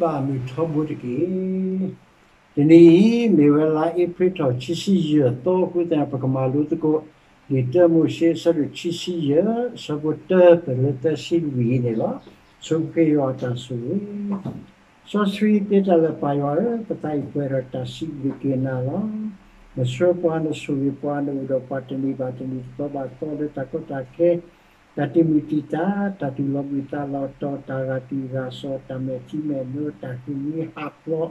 ဘၣ်မုၢ်ထီဘိတက့ၢ်. တနံၤအံၤ မ့ၢ်ဝဲလါအ့ဖြ့ၣ်ထီၣ်ခံဆံယဲၢ်သီအဃိသတး ပကမၤလိသကိး လံာ်တၢမိၤၡ့ အဆၢဒိၣ်ခံဆံယဲၢ် အဆၢဖိတၢ တုၤလၢသၢဆံလွံၢ်န့ၣ်လီၤ. ဆိပဃ့ယွၤအတၢ်ဆိၣ်ဂ့ၤ စီဆှံသ့တၢ်လၢပၢ်ယွၤဧၢ, ပသးအံၤပှဲၤဒီးတၢ်စံးဘျုးက့ၤနၤလီၤ. နဆှၢပှၤ နဆိၣ်ဂ့ၤပှၤ နအိၣ်ဒီးပှၤတနံၤဘၣ်တနံၤ တသီဘၣ်တသီ လၢတၢ်ကီတၢ်ခဲ တၢ်တံာ်မုၢ်တံာ်တာ်, တၢ်သူၣ်လီၤဘှံးသးလီၤတီၤ, တၢ်ဂာ်တုၤဂာ်စီၤ, တၢ်မဲာ်ထံမဲာ်နိ, တၢ်ဃ့ၢ်မှံဟးဖျိး,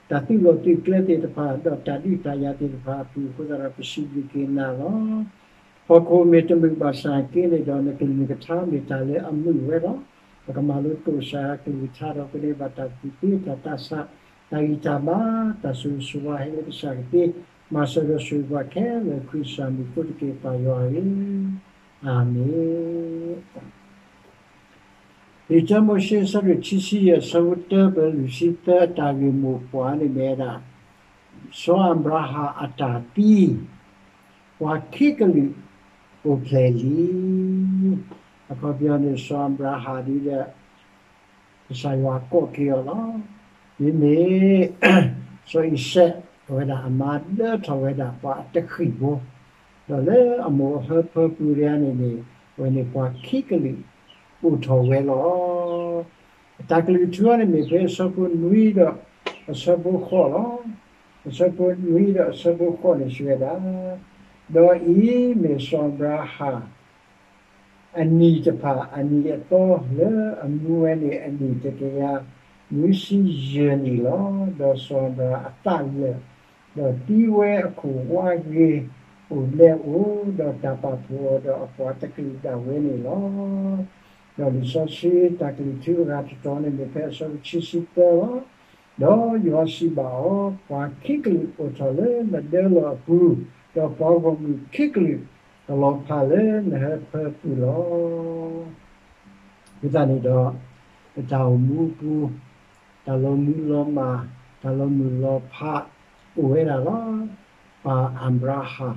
တၢ်သုးလီၢ်သုးကျဲသ့ၣ်တဖၣ်, ဒီးတၢ်ဒုးတၢ်ယၤသ့ၣ်တဖၣ်အပူၤအဃိသတးဒီး ပစံးဘျုးက့ၤနၤလီၤ. ဟီၣ်ခိၣ်မ့ၢ်တမုာ်ဘၣ်ဆၣ်က့န့ၣ်ဒီး နကလုၢ်နကထါမ့ၢ်တၢ်လၢအမုာ်ဝဲလီၤ. ပကမၤလိသကိးကစၢ်ယွၤကလုၢ်ကထါဒီး ပန့ၢ်ဘၣ်တၢ်ကူၣ်သ့ တၢ်သးဆး, တၢ်ဂံၢ်တၢ်ဘါ, တၢ်ဆိၣ်ဂ့ၤဆိၣ်ဝါဟဲလၢကစၢ်ကသ့, မၤစၢၤဒီးဆိၣ်ဂ့ၤပှၤခဲလၢာ် ခရံာ်ကစၢ်မံၤအဃိတက့ၢ် ပၢ်ယွၤဧၢ, အၤမ့ၣ်. လံာ်တၢမိၤၡ့ အဆၢဒိၣ်ခံဆံယဲၢ် အဆၢဖိတၢ တုၤလၢလွံၢ်ဆံသၢ အတၢ်ဂ့ၢ်မိၢ်ပှၢ်န့ၣ်မ့ၢ်ဝဲဒၣ် စီၤအၤဘြၤဟၣ်အတၢ်သံ, ပှၤခံကလုာ်အိၣ်ဖျဲၣ်လံ. အခီပညီန့ၣ် စီၤအၤဘြၤဟၣ်ဒ်ဒီး ကစၢ်ယွၤကိးက့ၤအီၤလီၤ. မ့မ့ၢ် စီၤအံၤစဲး အဝဲဒၣ်အမါဒၢထီၣ်ဝဲဒၣ်ပှၤအတဃံၢ်ဖိ, ဒီးလၢအမိၢ်အဟၢဖၢပူၤဒၣ်န့ၣ်န့ၣ် အဝဲန့ၣ်ပှၤခံကလုာ်အိၣ်ထီၣ်ဝဲလီၤ. တၢ်ကလုၢ်ထူန့ၣ်မ့ၢ်ဖဲအဆၢဖိနွံဒီးအဆၢဖိဃိးလီၤ. အဆၢဖိနွံဒီးအဆၢဖိဃိးန့ၣ်စံးဝဲဒၣ်, ဒီးအံၤမ့ၢ်စီၤအၤဘြၤဟၣ် အနံၣ်တဖၣ်အနံၣ်အသီလၢအမူဝဲန့ၣ် အနံၣ်တကယၤနွံဆံယဲၢ်နံၣ်လီၤ. ဒီးစီၤအၤဘြၤဟၣ်အသးလၢာ်, ဒီးသံဝဲအခိၣ်ဝါဂ့ၤအိၣ်ဘျဲၣ်အိၣ်, ဒီးတၢ်ပာ်ဖှိၣ်အီၤဒီးအပှၤတကလုာ်ဒၣ်ဝဲန့ၣ်လီၤ. ဒီးလံာ်စီဆှံတၢ်ကလုၢ်ထူအဂၤတတီၤန့ၣ် မ့ၢ်ဖဲအဆၢဖိခံဆံသၢလီၤ. ဒီးယွၤစံးဘၣ်အီၤ, ပှၤခံကလုာ်အိၣ်ထီၣ်လၢနဒၢလီၢ်အပူၤ, ဒီးပှၤဂီၢ်မုၢ်ခံကလုာ်ကလီၤဖးလၢနဟၢဖၢပူၤလီၤ. အဃိသတးန့ၣ်ဒီး ပတၢ်အိၣ်မူအပူၤ, တၢ်လီၤမုၢ်လီၤမၢ်, တၢ်လီၤမုၢ်လီၤဖး အိၣ်ဝဲဒၣ်လီၤ. ပၢ်အၤဘြၤဟၣ်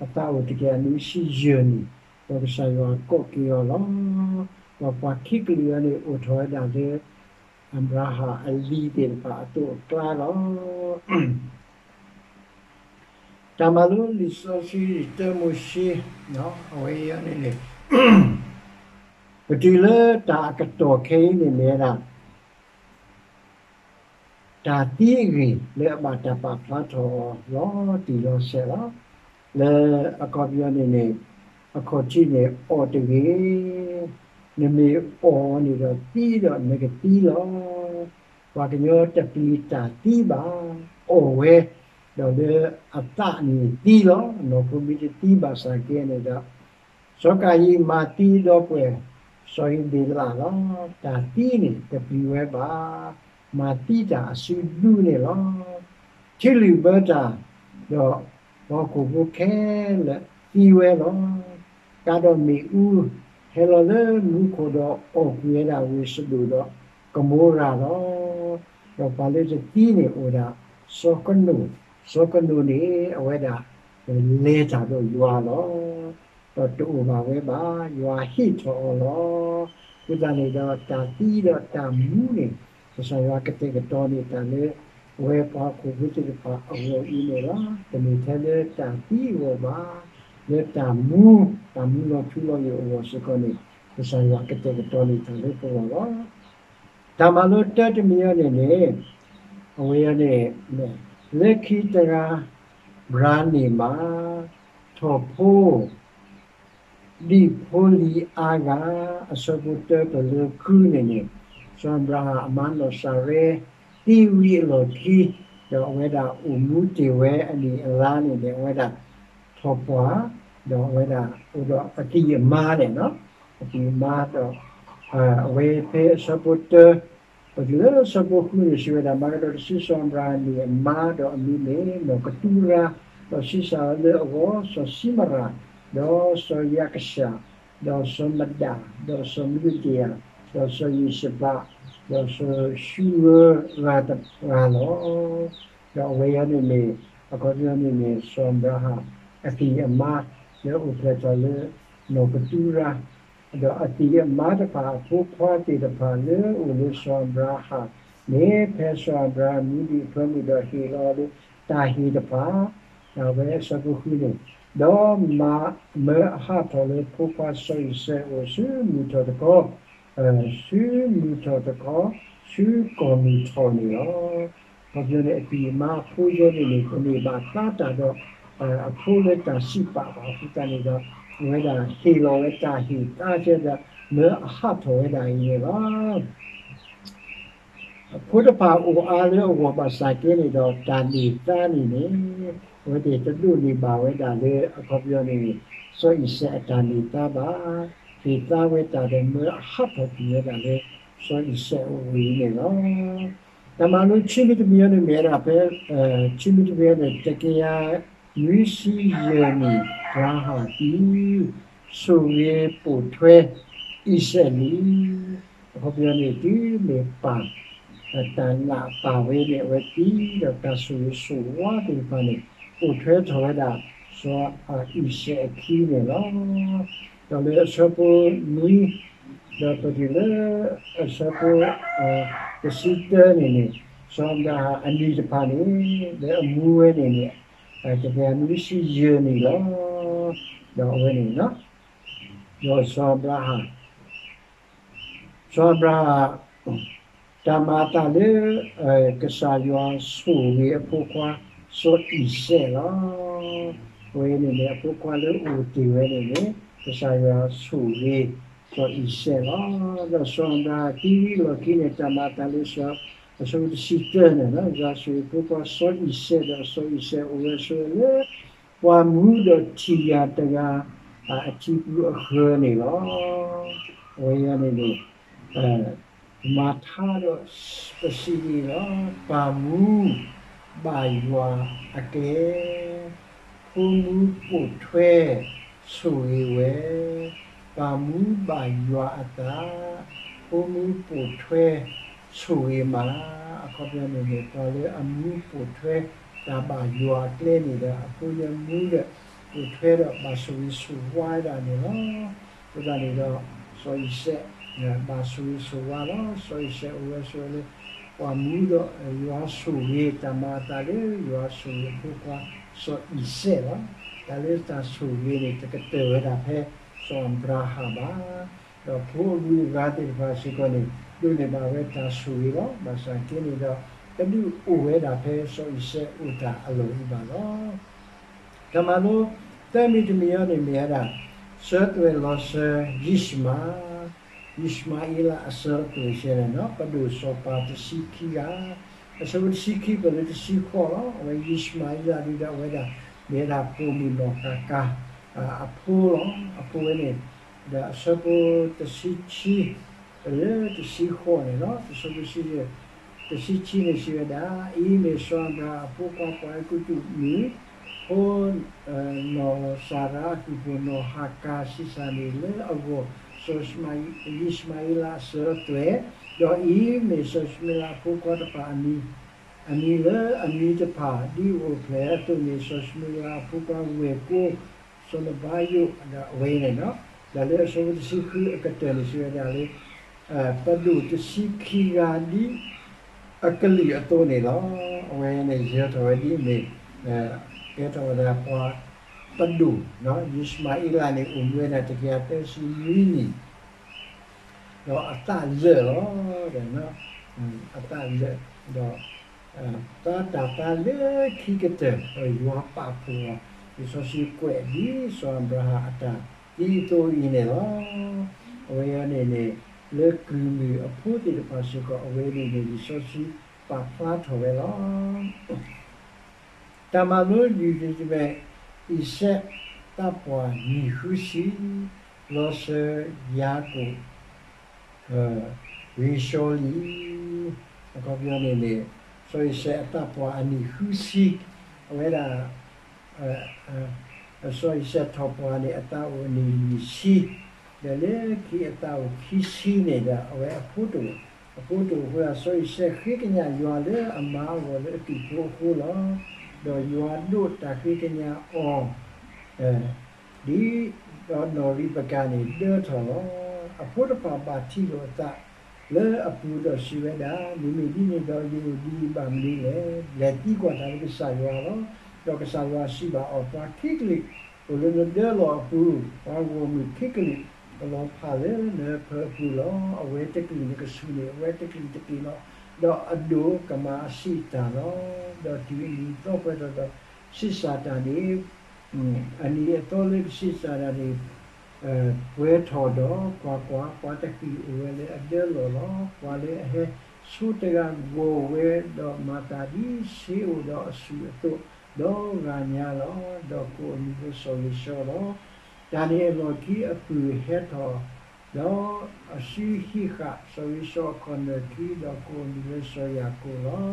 အသးအိၣ်တကယၤနွံဆံယဲၢ်နံၣ်, ဒီးကစၢ်ယွၤကိးက့ၤအီၤလီၤ. ဒီးပှၤခံကလုာ်အံၤန့ၣ် အိၣ်ထီၣ်ဝဲဒၣ်လၢ အၤဘြၤဟၣ်အလံၤသ့ၣ်တဖၣ်အသိးအကျါလီၤ. တၢ်မၤလိလံာ်စီဆှံ လံာ်တၢမိၤၡ့ အဝဲအံၤန့ၣ်န့ၣ် ပတုၤလၢတၢ်အကတီၢ်ခဲအံၤန့ၣ်မ့ၢ်ဝဲဒၣ် တၢ်သံအဂ့ၢ်လၢအဘၣ်တၢ်ပာ်ဖျါထီၣ်အီၤလီၤတံၢ်လီၤဆဲးလီၤ. လၢအခီပညီန့ၣ်န့ၣ် အခီၣ်ထံးန့ၣ် အီၣ်တဂ့ၤ, နမ့ၢ်အီၣ်န့ၣ်ဒီးသံဒီးနကသံလီၤ. ပှၤကညီတပျံၤတၢ်သံဘၣ်, အီၣ်ဝဲ, ဒီးလၢအသးန့ၣ်သံလီၤ. နီၢ်ခိမ့ၢ်တသံဘၣ်ဆၣ်က့န့ၣ်ဒီး စီၤကၤယံၣ်မၤသံဒီပုၢ်ဝဲၢ် စီၤဧ့းဘ့းလးလီၤ. တၢ်သံန့ၣ်တပျံၤဝဲဘၣ်, မၤသံတၢ်အစုဒုန့ၣ်လီၤ. ထံလုၢ်ဘၢတၢ်, ဒီးပှၤဟီၣ်ခိၣ်ဖိခဲလၢာ်သံဝဲလီၤ. ကါဒီးမ့ၣ်အူ ဟဲလီၤလၢမူခိၣ်ဒီးအီၣ်ကွံာ်ဝဲဒၣ်ဝ့ၢ်စဒိၣ်ဒီး ကမိရၤလီၤ. ဒီးပှၤလၢတသံန့ၣ်အိၣ်ဒၣ်စီၤကနိၣ်, စီၤကနိၣ်န့ၣ် အဝဲဒၣ်လဲၤတၢ်ဒီးယွၤလီၤ. ဒီးတအိၣ်ဘၣ်ဝဲဘၣ်, ယွၤဟ့ၣ်ထီၣ်အီၤလီၤ. အဃိသတးန့ၣ်ဒီး တၢ်သံဒီးတၢ်မူန့ၣ် ကစၢ်ယွၤကတဲာ်ကတီၤန့ၢ်တၢ်လၢ ပဝဲပှၤဟီၣ်ခိၣ်ဖိသ့ၣ်တဖၣ်အဂီၢ်အံၤန့ၣ်လီၤ. တမ့ၢ်ထဲလၢတၢ်သံအဂီၢ်ဘၣ်, လၢတၢ်မူ, တၢ်မူလီၤထူလီၤယိာ်အဂီၢ်စ့ၢ်ကီးန့ၣ် ကစၢ်ယွၤကတဲာ်ကတီၤန့ၢ်တၢ်လၢပဂီၢ်လီၤ. တၢ်မၤလိတၢတမံၤအံၤန့ၣ်န့ၣ် အဝဲအံၤန့ၣ် လၢခံတဂၤ ဘြၤန့ၢ်မး ထီၣ်ဖိ ဒံၣ်ဖိလံၤအါဂၤ, အဆၢဖိတၢပလၢဃုန့ၣ်န့ၣ် စီၤအၤဘြၤဟၣ်အမါနီၢ်စၤရဲ သံဝံၤအလီၢ်ခံ, ဒီးအဝဲဒၣ်အိၣ်မူတ့ၢ်ဝဲအနံၣ်အလါန့ၣ်န့ၣ် အဝဲဒၣ်ထီၣ်ပှၢ်, ဒီးအဝဲဒၣ်အိၣ်ဒီးအသံၣ်အမါန့ၣ်, အသံၣ်အမါဒီး အဝဲဖဲအဆၢဖိတၢ ပတုၤလၢအဆၢဖိဃုန့ၣ် စံးဝဲဒၣ်, မၤကဒီးတစု စီၤအၤဘြၤဟၣ်န့ၢ်အမါဒီးအမံၤမ့ၢ်နီၢ်ကတူရၤ, ဒီးဆံးစၢ်အီၤလၢအဂီၢ် စီၤၡံမရၣ်, ဒီးစီၤယၤကၡၣ်, ဒီးစီၤမဒၣ်, ဒီးစီၤမုၢ်ဒ့ၣ်ဧၤ, ဒီးစီၤယံၡဘး, ဒီးစီၤၡူဧၢဂၤတဂၤလီၤ. ဒီးအဝဲအံၤန့ၣ်န့ၣ် အခီပညီန့ၣ်န့ၣ် စီၤအၤဘြၤဟၣ်အသံၣ်အမါလၢအိၣ်ဖျဲၣ်ထီၣ်လၢနီၢ်ကတူရၤ, ဒီးအသံၣ်အမါတဖၣ်အဖိခွါသ့ၣ်တဖၣ်လၢအအိၣ်လၢစီၤအၤဘြၤဟၣ် မ့ၢ်ဖဲစီၤအၤဘြၤဟၣ်မူဒံးအဖၢမုၢ်ဒီးဟ့ၣ်လီၤလၢတၢ်ဟ့ၣ်တဖၣ်, ဒီးဝဲအဆၢဖိဃုန့ၣ်, ဒီးမၤမၢအဟးထီၣ်လၢဖိခွါစီၤအံၤစဲးအအိၣ်ဆူမုၢ်ထီၣ်တခီ, ဆူမုၢ်ထီၣ်တခီ, ဆူကီၢ်မုၢ်ထီၣ်န့ၣ်လီၤ. အခီပညီန့ၣ် အပံၤအမါအဖိယဲန့ၣ်န့ၣ် တန့ၢ်ဘၣ်သါတၢ်ဒီး အဖိလၢတၢ်စံးပာ်ဘၣ်အဃိသတးန့ၣ်ဒီး အဝဲဒၣ်ဟ့ၣ်လီၤဝဲတၢ်ဟ့ၣ်သါကဲဒီး မၢအဟးထီၣ်ဝဲဒၣ်အံၤန့ၣ်လီၤ. အဖိတဖၣ်အိၣ်အါလၢအဂီၢ်ဘၣ်ဆၣ်က့န့ၣ်ဒီး တၢ်န့ၢ်သါန့ၣ်န့ၣ် အဝဲသ့ၣ်တဒိးန့ၢ်ဘၣ်ဝဲဒၣ်လၢအခီပညီန့ၣ် စီၤအံၤစဲးအတၢ်န့ၢ်သါဘၣ်, ဟ့ၣ်သါဝဲတၢ်ဒီးမၢအဟးထီၣ်ကွံာ်ဝဲဒၣ်လၢ စီၤအံၤစဲးအအိၣ်အံၤန့ၣ်လီၤ. တၢ်မၤလိခံမံၤတမံၤအံၤန့ၣ်မ့ၢ်ဝဲဒၣ်ဖဲ ခံမံၤတမံၤအံၤန့ၣ် တကယၤနွံဆံယဲၢ်နံၣ် အၤဘြၤဟၣ်သံ, ဆိၣ်ဂ့ၤပိာ်ထွဲအံၤစဲးလံ. အခီပညီန့ၣ် တုၤမ့ၢ်ပၢ် တၢ်နာ်ပၢ်ဝဲန့ၣ် အဝဲသံဒီးတၢ်ဆိၣ်ဂ့ၤဆိၣ်ဝါသ့ၣ်တဖၣ်န့ၣ် ပိာ်ထွဲထီၣ်ဝဲဒၣ် စီၤအံၤစဲးအခံန့ၣ်လီၤ. ဒီးလၢအဆၢဖိနွံ ဒီးပတုၤလၢအဆၢဖိ တဆံတၢန့ၣ်န့ၣ် စီၤအၤဘြၤဟၣ်အနံၣ်တဖၣ်န့ၣ် လၢအမူဝဲန့ၣ်န့ၣ် တကယၤနွံဆံယဲၢ်နံၣ်လီၤ. ဒီးအဝဲန့ၣ် ဒီးစီၤအၤဘြၤဟၣ် စီၤအၤဘြၤဟၣ် တၢ်မၤအသးလၢ ကစၢ်ယွၤဆိၣ်ဂ့ၤအဖိခွါ စီၤအံၤစဲးလီၤ. အဝဲန့ၣ်န့ၣ် အဖိခွါလၢအိၣ်တ့ၢ်ဝဲန့ၣ်န့ၣ် ကစၢ်ယွၤဆိၣ်ဂ့ၤ စီၤအံၤစဲးလီၤ. ဒီးစီၤအၤဘြၤဟၣ်သံဝံၤအလီၢ်ခံန့ၣ် တၢ်မၤအသးလၢ အဆၢဖိတဆံတၢန့ၣ် ယွၤဆိၣ်ဂ့ၤအဖိခွါစီၤအံၤစဲး ဒီးစီၤအံၤစဲးအိၣ်ဝဲဆိးဝဲလၢ ပှၤမူဒီးထံၣ်ယၤတဂၤ အထံပူၤအဃၢၤန့ၣ်လီၤ. အဝဲအံၤန့ၣ်န့ၣ် မၤထါဒီးပစံးန့ၣ်လီၤ. ပၢ်မူဘၣ်ယွၤအကျဲ, ဖိမူပိာ်ထွဲဆိၣ်ဂ့ၤဝဲ, ပၢ်မူဘၣ်ယွၤအသး, ဖိမူပိာ်ထွဲဆိၣ်ဂ့ၤမး. အခီပညီန့ၣ်န့ၣ် ပှၤလၢအမူပိာ်ထွဲတၢ်ဘၣ်ယွၤအကျဲန့ၣ်ဒီး အဖိယဲမူဒီး ပိာ်ထွဲဒီးဘၣ်ဆိၣ်ဂ့ၤဆိၣ်ဝါဒၣ်န့ၣ်လီၤ. အဃိသတးန့ၣ်ဒီး စီၤအံၤစဲး ဘၣ်ဆိၣ်ဂ့ၤဆိၣ်ဝါလီၤ. စီၤအံၤစဲးအိၣ်ဝဲဆိးဝဲလၢ ပှၤမူဒီးယွၤဆိၣ်ဂ့ၤ တၢ်မၤအသးလၢယွၤဆိၣ်ဂ့ၤအဖိခွါ စီၤအံၤစဲးလီၤ. တၢ်လၢတၢ်ဆိၣ်ဂ့ၤန့ၣ် တကတၢၢ်ဝဲဒၣ်ဖဲ စီၤအၤဘြၤဟၣ်ဘၣ်. ဒီးဖိအဂုၤအဂၤသ့ၣ်တဖၣ်စ့ၢ်ကီးန့ၣ် ဒိးန့ၢ်ဘၣ်ဝဲတၢ်ဆိၣ်ဂ့ၤလီၤ. ဘၣ်ဆၣ်က့န့ၣ်ဒီး တဒုးအိၣ်ဝဲဒၣ်ဖဲစီၤအံၤစဲးအိၣ်တၢ်အလီၢ်အံၤဘၣ်လီၤ. တၢ်မၤလိ သၢမံၤတမံၤအံၤန့ၣ်မ့ၢ်ဝဲဒၣ် စၢၤသွဲၣ်လီၤစၢၤ ယံၡမၤ, ယံၡမၤအ့လးအစၢၤအသွဲၣ်စဲန့ၣ် ပဒိၣ်စီၤပၤတဆံခံဂၤ, အဆၢဖိတဆံခံပၢၢ်လၢတဆံဃိးလီၤ. အဝဲယံၡမၤအ့လးဒုဒီးအဝဲဒၣ် မ့ၢ်ဝဲဒၣ်ပိာ်မုၣ်နီၢ်ဃၤကၤ အဖိလီၤ. အဖိဝဲန့ၣ် ဒီးအဆၢဖိတဆံခံ လၢတဆံဃိးန့ၣ်လီၤ. တဆံခံ တဆံခံန့ၣ်စံးဝဲဒၣ်, အံၤမ့ၢ်စီၤအၤဘြၤဟၣ်အဖိခွါပှၤအဲၤကူပတူးမုၣ် ဖိ နီၢ်စၤရါအကုၢ်ဖိနီၢ်ဃၤကၤဆံးစၢ်န့ၣ်လၢအဂီၢ် စီၤယံၡမၤအ့လးအစၢၤအသွဲၣ်, ဒီးအံၤမ့ၢ်စီၤၡမူၤအ့လးအဖိခွါတဖၣ်အမံၤ, အမံၤလၢအမံၤတဖၣ်ဒ်အိၣ်ဖျဲၣ်အသိးန့ၣ် စီၤၡမူၤအ့လးအဖိခွါဝဲၢ်ကိ စီၤနဘၤယိၣ် ဒီးအဝဲန့ၣ် ဒီးလၢအဆၢဖိတဆံဃုအကတၢၢ်န့ၣ် စံးဝဲဒၣ်လၢ ပဒိၣ်တဆံခံဂၤဒ်အကလုာ်အသိးန့ၣ်လီၤ. အဝဲန့ၣ်ယၢၤထီၣ်ဝဲဒ်အမ့ၢ် ကဲထီၣ်ဝဲဒၣ်ပှၤပဒိၣ်, ယံၡမၤအ့လးန့ၣ် အိၣ်မူဝဲဒၣ်တကယၤသၢဆံနွံနံၣ် ဒီးအသးလၢာ်လီၤ. အသးလၢာ် ဒီး သါတၢ်သါလၢခံကတၢၢ် ဒီးယွၤပာ်ဖှိၣ်အီၤ, လံာ်စီဆှံကွဲးဒ်စီၤအၤဘြၤဟၣ်အတၢ်သံအသိးအံၤန့ၣ်လီၤ. အဝဲအံၤန့ၣ်န့ၣ် လၢကုၢ်မုၣ်အဖိသ့ၣ်တဖၣ်စ့ၢ်ကီး အဝဲန့ၣ်န့ၣ် လံာ်စီဆှံပာ်ဖျါထီၣ်ဝဲလီၤ. တၢ်မၤလိလံာ်တမံၤ အံၣ်စဲးသးပှၢ်နံၣ်ဃုဆံ, လီၤစၢၤယၤကိာ် ဂံၢ်စီလံ. အခီပညီန့ၣ်န့ၣ် စီၤအံၣ်စဲးအသးပှၢ်အနံၣ်ဃုဆံ, အဝဲဒၣ် စီၤအံၣ်စဲးထီၣ်ပှၢ်န့ၣ် အသးအိၣ်အနံၣ်လွံၢ်ဆံ, ဒီးလၢခံအသးအိၣ်ခံဆံန့ၣ်ဒီး အဝဲအဖိတအိၣ်, အဖိတအိၣ်အဃိ စီၤအံၣ်စဲးဃ့ကညးယွၤလၢအမၤအဂီၢ်လၢအကံၢ်ဖိအဃိလီၤ. ဒီးယွၤဒိးတၢ်ဃ့ကညးအီၤ ဒ် ဒီးနီၢ်ရံးဘကၤန့ၣ်ဒၢထီၣ်လီၤ. အဖိတဖၣ်ဘၣ်ထံၣ်လိာ်အသး လၢအပူၤဒီးစံးဝဲဒၣ်, မ့မ့ၢ်ဒ်န့ၣ်ဒီးယအိၣ်ဒံးဘၣ်မနုၤလဲၣ်. လဲၤသံကွၢ်တၢ်လၢကစၢ်ယွၤလီၤ. ဒီးကစၢ်ယွၤစံးဘၣ်အီၤ, ပှၤခံကလုာ်အိၣ်လၢနဒၢလီၢ်အပူၤ, ပှၤဂီၢ်မုၢ်ခံကလုာ် ကလီၤဖးလၢနဖၢအပူၤလီၤ. အဝဲတကလုာ်န့ၣ်ကဆူၣ်န့ၢ်အဝဲတကလုာ်တက့ၢ်လီၤ. ဒီးအဒိၣ်ကမၤအဆံးအတၢ်လီၤ. ဒီးတုၤအနံၤအသီပှဲၤထီၣ်ဒီး ဆံးစၢ်တၢ်န့ၣ်, အနံၤအသီလၢကဆံးစၢ်တၢ်န့ၣ် ပှဲၤထီၣ်ဒီး, ကွၢ်ကွၢ်, ပှၤတဃံၣ်အိၣ်ဝဲလၢအဒၢလီၢ်လီၤ. ပှၤလၢအဟဲဆိတဂၤဂီၢ်ဝဲ, ဒီးမၤသးဒ်ဆ့အိၣ်ဒီးအဆူၣ်အသိး, ဒီးဂၤညါလီၤ. ဒီးကိးအမံၤလၢစီၤဂ့ၤၡီလီၤ. တၢ်န့ၣ်အလီၢ်ခံအပုၢ်ဟဲထီၣ်, ဒီးအစုဟံးဃာ်စီၤဂ့ၤၡီအခီၣ်နၢၣ်ခံ, ဒီးကိးအမံၤလၢစီၤယၤကိာ်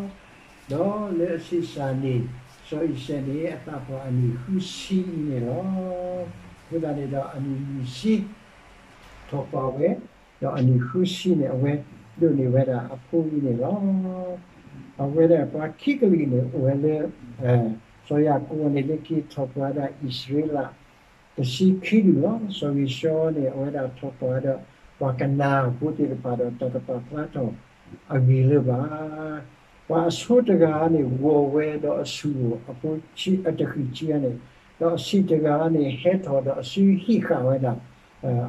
လီၤ. ဒီးလၢအဆံးစၢ်န့ၣ်, စီၤအံၤစဲးန့ၣ် အသးပှၢ်အနံၣ်ဃုဆံအံၤန့ၣ်လီၤ. အဃိသတးန့ၣ်ဒီးအနံၣ်နွံဆံ ထီၣ်ပှၢ်ဝဲ, ဒီးအနံၣ်ဃုဆံန့ၣ် အဝဲဒိးန့ၢ်ဝဲဒၣ်အဖိအံၤန့ၣ်လီၤ. အဝဲဒၣ်ပှၤခံကလုာ်န့ၣ် အိၣ်ဝဲလၢ စီၤယၤကိာ်န့ၣ် လၢခံထီၣ်ပှၢ်ဒၣ်အံၣ်စရ့လး တဆံခံဒူၣ်လီၤ. စီၤဂ့ၤၡီန့ၣ် အဝဲဒၣ်ထီၣ်ပှၢ်ဒီး ပှၤကနၤအဖိသ့ၣ်တဖၣ်ဒီး တၢ်တပာ်ဖျါထီၣ်အဂ့ၢ်လၢၤဘၣ်. ပှၤအဆိတဂၤန့ၣ် ဂီၢ်ဝဲဒီးအဆူၣ်အိၣ်အဖိအတဃံၣ်ဆံန့ၣ်, ဒီးအဆံးတဂၤန့ၣ် ဟဲထီၣ်ဒီးအစုဟံးဃာ်ဝဲဒၣ်,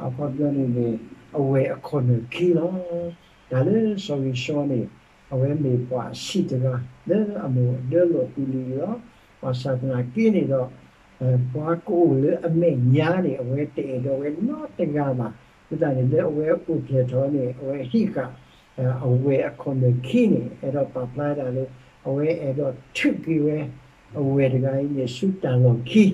အခီပညီန့ၣ်န့ၣ် အဝဲၢ်အခီၣ်နၢၣ်ခံလီၤ. တၢ်လၢစီၤဂ့ၤၡီန့ၣ် အဝဲမ့ၢ်ပှၤအဆံးတဂၤ လၢအမိၢ်ဒၢလီၢ်ပူၤလံလီၤ. ဘၣ်ဆၣ်သနာ်က့န့ၣ်ဒီး ပှၤကအိၣ်လၢအမဲာ်ညါန့ၣ် အဝဲတအဲၣ်ဒိးဝဲနီတဂၤဘၣ်. အဃိသတးန့ၣ် လၢအဝဲအိၣ်ဖျဲၣ်ထီၣ်န့ၣ် အဝဲဟံးဃာ် အဝဲၢ်အခီၣ်နၢၣ်ခံန့ၣ် အဲၣ်ဒိးပာ်ဖျါဒၣ်လၢ အဝဲအဲၣ်ဒိးထုးက့ၤဝဲ အဝဲၢ်တဂၤအံၤန့ၣ် ဆူတၢ်လီၢ်ခံ, ဒီး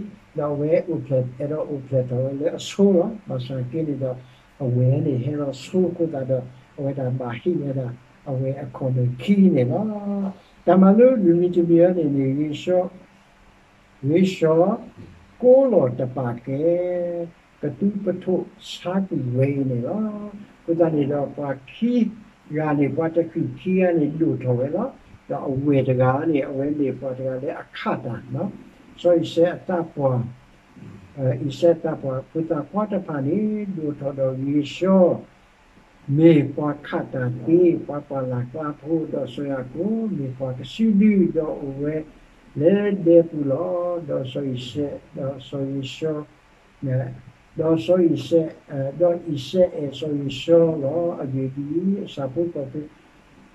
အဝဲအဲၣ်ဒိးအိၣ်ဖျဲၣ်ထီၣ်ဝဲလၢအဆိလီၤ. ဘၣ်ဆၣ်က့န့ၣ်ဒီး အဝဲၢ်န့ၣ်ဟဲလီၤဆိအဃိသတးဒီး အဝဲဒၣ်ဘၣ်ဟ့ၣ်ဝဲဒၣ် အဝဲၢ်အခီၣ်နၢၣ်ခံန့ၣ်လီၤ. တၢ်မၤလိမုၢ်နံၤတမံၤအံၤန့ၣ်န့ၣ် ဂ့ၤဆၢ ဂ့ၤဆၢ ကိးလီၤတပာ်ကဲ ကသူပထိၣ်ဆါကွံာ်ဝဲအံၤန့ၣ်လီၤ. အဃိသတးန့ၣ်ဒီး ပှၤခံဂၤန့ၣ် ပှၤတဃံၣ်ခံဂၤန့ၣ် ဒိၣ်ထီၣ်ဝဲလီၤ. ဒီးအဝဲၢ်တဂၤန့ၣ် အဝဲမ့ၢ်ပှၤတဂၤလၢအခးတၢ်, စီၤအံၤစဲးအသးပှၢ်, အံၤစဲးအသးပှၢ် ဖိသၣ်ခွါတဖၣ်န့ၣ် ဒိၣ်ထီၣ်ဒီးဂ့ၤဆၢ မ့ၢ်ပှၤခးတၢ်သ့ ပှၤပာ်လၢ်ကျါဖိ, ဒီးစီၤယၤကိာ် မ့ၢ်ပှၤကစုဒု ဒီးအိၣ်ဝဲလၢဒဲပူၤလီၤ. ဒီးစီၤအံၤစဲး, ဒီးစီၤဂ့ၤဆၢ, ဒီးစီၤအံၤစဲး, ဒီးအံၤစဲးအဲၣ်စီၤဂ့ၤဆၢလီၤ. အဂ့ၢ်ဒ်အံၤ, အဆၣ်ဖိကီၢ်ဖိ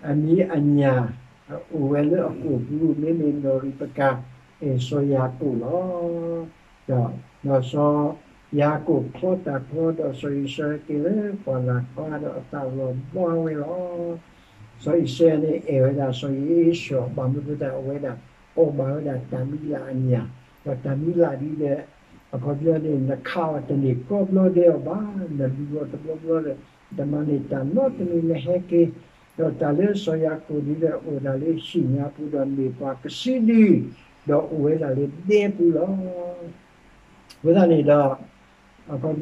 အမံၤအညၣ် အိၣ်ဝဲလၢအကိာ်ပူၤ, မ့မ့ၢ်နီၢ်ရံးပကၤ အဲၣ်စီၤယၤကိာ်လီၤ. ဒီးစီၤယၤကိာ်ချီတၢ်ချီ, ဒီးစီၤဂ့ၤဆၢက့ၤလၢပှၢ်လၢ်ကျါ ဒီးအသးလီၤဘှါဝဲလီၤ. စီၤအံၤစဲးန့ၣ် အဲၣ်ဝဲဒၣ်စီၤယ့ၣ်ၡူး ဘၣ်မနုၤအဃိသတး အဝဲဒၣ်အီၣ်ဘၣ်ဝဲဒၣ်တၢ်မံၤလၢ်အညၣ်, ဒီးတၢ်မံၤလၢ်ဒ်ဒီး အခီပညီန့ၣ် နခးအီၤတန့ၢ်ကိးဘျီဒဲးအီၤဘၣ်, နလူၤအီၤတဘျီဘျီဒီး တမၤန့ၢ်တၢ်နီတမံၤ နဟဲက့ၤ, ဒီးတၢ်လၢစီၤယၤကိာ်ဒ်ဒီး အိၣ်ဒၣ်လၢဟံၣ်ညါပူၤဒီးမ့ၢ်ပှၤကစုဒု, ဒီးအိၣ်ဝဲဒၣ်လၢဒဲပူၤလီၤ. အဃိသတးန့ၣ်ဒီး အခီပ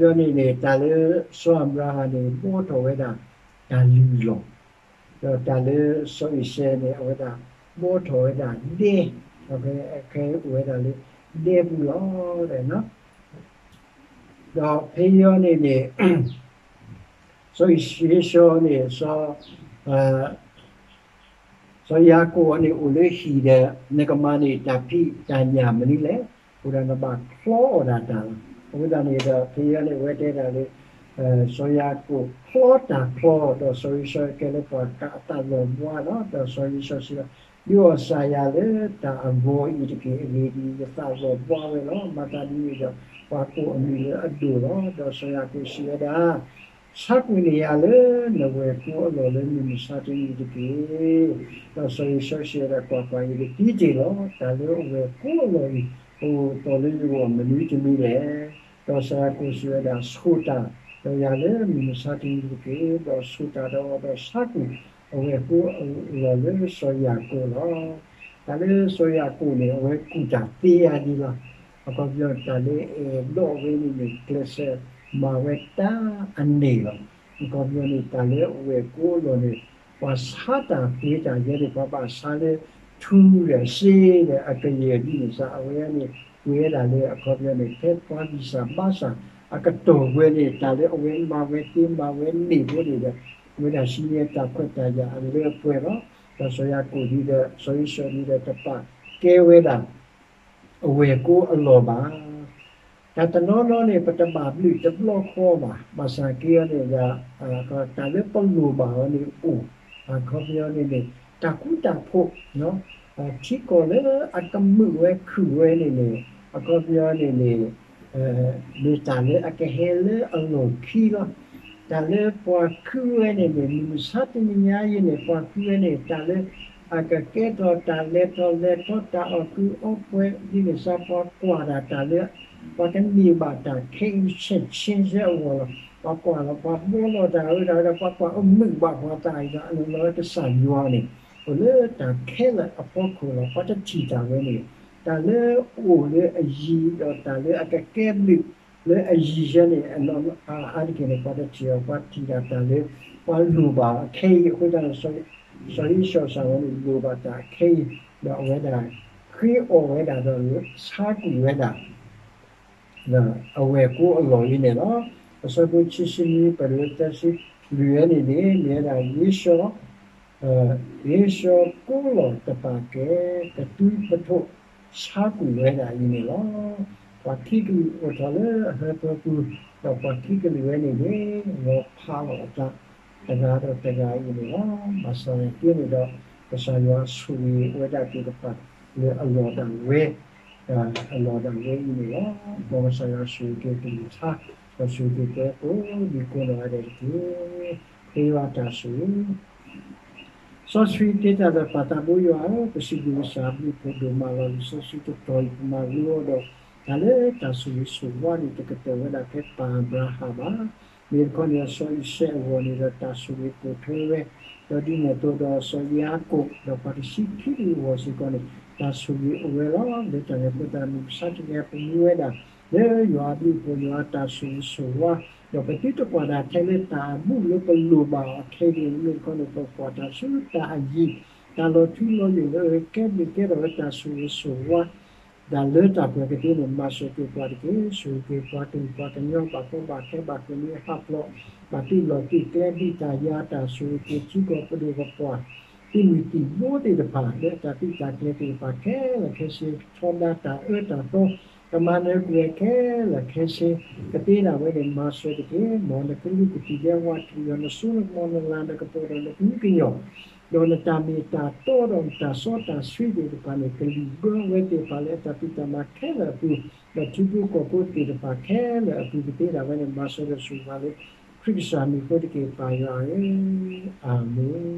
ညီန့ၣ်န့ၣ် တၢ်လၢစီၤအၤဘြၤဟၣ်န့ၣ် ဘှီထီၣ်ဝဲဒၣ် တၢ်လုၢ်လီၢ်, ဒီးတၢ်လၢစီၤအံၤစဲးန့ၣ် အဝဲဒၣ် ဘှီထီၣ်ဝဲဒၣ်ဒဲ, ဒီးခဲအံၤအိၣ်ဝဲဒၣ်လၢဒဲပူၤလီၤ. ဒီးဖဲအံၤန့ၣ်န့ၣ် စီၤအံၤစဲးန့ၣ် စီၤယၤကိာ်န့ၣ် အိၣ်လၢဟံၣ်ဒီး နကမၤန့ၢ်တၢ်ဖံးတၢ်ညၣ်မနုၤလဲၣ်, အဃိဒီးနဘၣ်ချီအီၣ်ဒၣ်တၢ်လီၤ. အဃိသတးန့ၣ်ဒီး ဖဲအံၤန့ၣ် အဝဲတဲဒၣ်လၢ စီၤယၤကိာ်ချီတၢ်ချီ, ဒီးစီၤဂ့ၤဆၢကဲလၢပှၤခးအသးလီၤဘှါလီၤ. ဒီးစီၤဂ့ၤဆၢစံးဘၣ်, ဒုးအီၣ်စၢ်ယၤလၢတၢ်အဂီၤအံၤတက့ၢ်, အဂ့ၢ်ဒ်အံၤ, ယသးလီၤဘှါဝဲလီၤ. မၤသးဒ်န့ၣ်ဒီး ပှၤကိးအမံၤလၢအဒိၣ်လီၤ. ဒီးစီၤယၤကိာ်စံးဝဲဒၣ်, ဆါကွံာ်န့ၢ်ယၤလၢနဝဲၢ်ကိအလီၢ်လၢမုၢ်မဆါတနံၤတက့ၢ်. ဒီးစီၤဂ့ၤဆၢစံးဝဲဒၣ်, ကွၢ်ကွၢ်, ယကသံတ့ၢ်လီၤ. တၢ်လၢအဝဲၢ်ကိအလီၢ်အံၤ အိၣ်တီၢ်လၢယဂီၢ်မနုၤတမံၤလဲၣ်. ဒီးစီၤယၤကိာ်စံးဝဲဒၣ်, ဆိၣ်တၢ်ဒီးယၤလၢမုၢ်မဆါတနံၤတက့ၢ်. ဒီးဆိၣ်တၢ်ဒီးအီၤဒီးဆါကွံာ် အဝဲၢ်ကိအလီၢ်လၢစီၤယၤကိာ်လီၤ. တၢ်လၢစီၤယၤကိာ်န့ၣ် အဝဲကူၣ်တၢ်သ့ယၤဒ်လီၤ. အခီပညီ တၢ်လၢအဲၣ်ဒိးဝဲန့ၣ်န့ၣ် ကျဲးစၢးမၤဝဲတၢ်အန့ၣ်လီၤ. အခီပညီန့ၣ် တၢ်လၢအဝဲၢ်ကိအလီၢ်န့ၣ် ပှၤဆါတၢ်ပှ့ၤတၢ်ယဲန့ၣ် ပှၤဘၣ်ဆါလၢထူဒီးစ့ဒီးအကယဲၢ်ဒ်န့ၣ်စ့ၢ် အဝဲန့ၣ် ပှ့ၤဝဲဒၣ်လၢအခီပညီန့ၣ် ဖဲပှၤဂံၢ်စၢ်ဘါစၢ်အကတီၢ်ကွဲန့ၣ် တၢ်လၢအဝဲမၤဝဲသ့မၤဝဲန့ၢ်ဖိန့ၣ်ဒီး မ့ၢ်ဒၣ်စံးန့ၢ်တၢ်ခွဲးတၢ်ယာ်အလၢအပှဲၤလီၤ. ဒီးစီၤယၤကိာ်ဒ်ဒီး စီၤအံၣ်စီၤဒ်ဒီး တပာ်ကဲဝဲဒၣ် အဝဲၢ်ကိအလီၢ်ဘၣ်. တၢ်တနီၤနီၤန့ၣ် ပတဘၣ်ဘျုးတဘျီဃီဘၣ်. ဘၣ်ဆၣ်က့အီၤန့ၣ် တၢ်လၢပလိၣ်ဘၣ်အီၤန့ၣ်အိၣ်, အခီပညီန့ၣ်န့ၣ် တၢ်ကူတၢ်ဖိး, ထံကီၢ်လၢအကမုာ်ဝဲခုၣ်ဝဲန့ၣ်န့ၣ် အခီပညီန့ၣ်န့ၣ် မ့ၢ်တၢ်လၢအကဟဲလၢအလီၢ်ခံလီၤ. တၢ်လၢပှၤဃုဝဲန့ၣ်န့ၣ် မုၢ်မဆါတနံၤညါအံၤန့ၣ် ပှၤဃုဝဲန့ၣ် တၢ်လၢအကကဲထီၣ်တၢ်လဲၤထီၣ်လဲၤထီ တၢ်အီၣ်ကုၢ်အီပှဲၤဒ်န့ၣ်စ့ၢ် ပှၤကွၢ်ဒၣ်တၢ်လၢ ပှၤကန့ၢ်ဘၣ်တၢ်ခဲအံၤဆဲးဆ့ဆဲးအဂီၢ်လီၤ. ပှၤကွၢ်လီၤ ပှၤဘှီလီၤတၢ်ဝဲဒၣ်ဝဲဒီး ပှၤကွၢ်အမုာ်ဘၣ်ပှၤသးအံၤဒီး အနီၢ်နီၢ်လၢကစၢ်ယွၤန့ၣ် အိၣ်လၢတၢ်ခဲလၢာ်အဖီခိၣ်လီၤ. ပှၤတထံၣ်တၢ်ဝဲန့ၣ် တၢ်လၢအိၣ်လၢအယံၤဒီးတၢ်လၢအကကဲဘျုးလၢအယံၤယဲန့ၣ် အနီၢ်အါတက့ၢ်န့ၣ် ပှၤတထံၣ်အီၤ ပှၤထံၣ်ဒၣ်တၢ်လၢ ပှၤလိၣ်ဘၣ်အခဲအံၤအဃိသတးန့ၣ် စီၤအံၣ်စီၤစၢ်ဝဲန့ၣ် လိၣ်ဘၣ်တၢ်အခဲအံၤ ဒီးအဝဲဒၣ် ဃ့အီၣ်ဝဲဒၣ်ဒီးဆါကွံာ်ဝဲဒၣ် အဝဲၢ်ကိအလီၢ်အံၤန့ၣ်လီၤ. အဆၢဖိခံဆံနွံ ပတုၤလၢသၢဆံလွံၢ်ဝဲန့ၣ်န့ၣ် မ့ၢ်ဝဲဒၣ် ယ့ၡီကိလီၢ်တပာ်ကဲ ကတုၤပထိးဆါကွံာ်ဝဲဒၣ်အံၤန့ၣ်လီၤ. ပှၤခံကလုာ်အိၣ်ထီၣ်လၢအဟၢဖၢပူၤ ဒီးပှၤခံကလုာ်ဝဲန့ၣ်န့ၣ် လီၤဖးလီၤအသးတဂၤဒီးတဂၤအံၤန့ၣ်လီၤ. ဘၣ်ဆၣ်သနာ်က့န့ၣ်ဒီး ကစၢ်ယွၤဆိၣ်ဂ့ၤဝဲဒၣ်သ့ၣ်တဖၣ် လၢအလီၢ်ဒၣ်ဝဲ အလီၢ်ဒၣ်ဝဲအံၤန့ၣ်လီၤ. မ်ကစၢ်ယွၤဆိၣ်ဂ့ၤက့ၤကလုၢ်ကထါ ဒီးဆိၣ်ဂ့ၤက့ၤပှၤကိးဒံကိးနီၢ်ဂၤဒဲးတက့ၢ်. ဃ့ယွၤတၢ်ဆိၣ်ဂ့ၤ စီဆှံတ့တၢ်ဒီးပၢ်သးဘိယွၤဧၢ, ပစံးဘျုးကစၢ်အဘျုးအဖှိၣ်ဒိၣ်မးလီၤ. လံာ်စီဆှံတတီၤအံၤပမၤလိအီၤဒီး တၢ်လၢတၢ်ဆိၣ်ဂ့ၤဆိၣ်ဝါန့ၣ် တကတၢၢ်ဝဲဒၣ်ဖဲပၢ်အၤဘြၤဟၣ်ဘၣ်. မ့ၢ်တခီန့ၣ် စီၤအံၤစဲးအဂီၢ်န့ၣ်ဒီး တၢ်ဆိၣ်ဂ့ၤပိာ်ထွဲဝဲ, ဒီးဒ်န့ၣ်အသိးဒီးစီၤယၤကိာ် ဒီးပှၤတဆံခံဒူၣ်အဂီၢ်စ့ၢ်ကီးန့ၣ် တၢ်ဆိၣ်ဂ့ၤအိၣ်ဝဲလီၤ. လၢတၢ်န့ၣ်အဃိသတး မုၢ်မဆါတနံၤအံၤ ပမူဝဲဒၣ် လၢယွၤအဘျုးအဖှိၣ် ယွၤအတၢ်ဆိၣ်ဂ့ၤဆိၣ်ဝါ, ဒီးပသုတကွၢ်တၢ်ထဲလၢတၢ်အဘူးလၢပလိၣ်ဘၣ်အီၤခဲအံၤန့ၣ် မ့ၢ်တခီန့ၣ် ပကွၢ်တၢ်ဆူတၢ်အယံၤ, တၢ်လီၤထူလီၤယိာ်လၢအကဲဘျုးကဲထီၣ်လၢတၢ်ဆိၣ်ဂ့ၤဆိၣ်ဝါ တၢ်လၢတၢ်ပှဲၤကသ့န့ၣ် မၤစၢၤက့ၤပှၤတက့ၢ်. ဆိၣ်ဂ့ၤက့ၤပှၤကလုာ်ပှၤကညီ ဘၣ်ကီဘၣ်ခဲ ဘၣ်ဃ့ၢ်မှံဟးဖျိး, ဘၣ်သ့ၣ်လီၤသ့ၣ်ကျဲဒုၣ်တၢ်ယၤ တၢ်ဆိၣ်ဂ့ၤက့ၤထံကီၢ်ပဒိၣ်ပပှၢ် သ့ၣ်မုၢ်သံၣ်ဘိသ့ၣ်တဖၣ် လၢအတၢ်သံၣ်တၢ်ကျဲသ့ၣ်တဖၣ်ခဲလၢာ်ခဲဆ့ ထီဒါတၢ်အၢတၢ်သီ ကမၤနၢၤကွံာ်ခဲလၢာ်ခဲဆ့ ကသ့ဒၣ်ဝဲန့ၣ် မၤစၢၤတက့ၢ်. မ်နကလုၢ်ကထံၣ်ဒဲးဝးထံၣ်ဒီး နစိနကမီၤနလၤနကပီၤဒီးနကဟုကညီၢ် ဒီးနတၢ်မ့ၢ်တၢ်တီဒီး နတၢ်စီတၢ်ဆှံသ့ၣ်တဖၣ်န့ၣ် ကလုၢ်ဘၢဝဲသ့ၣ်တဖၣ်လၢအတၢ်ဖံးတၢ်မၤခဲလၢာ်အပူၤ, ဒီးထံဖိကီၢ်ဖိသ့ၣ်တဖၣ်ခဲလၢာ်အပူၤ ကသ့ဒၣ်ဝဲန့ၣ် မၤစၢၤဒီးဆိၣ်ဂ့ၤလၢ ခရံာ်ကစၢ်မံၤအဃိတက့ၢ် ပၢ်ယွၤဧၢ, အၤမ့ၣ်.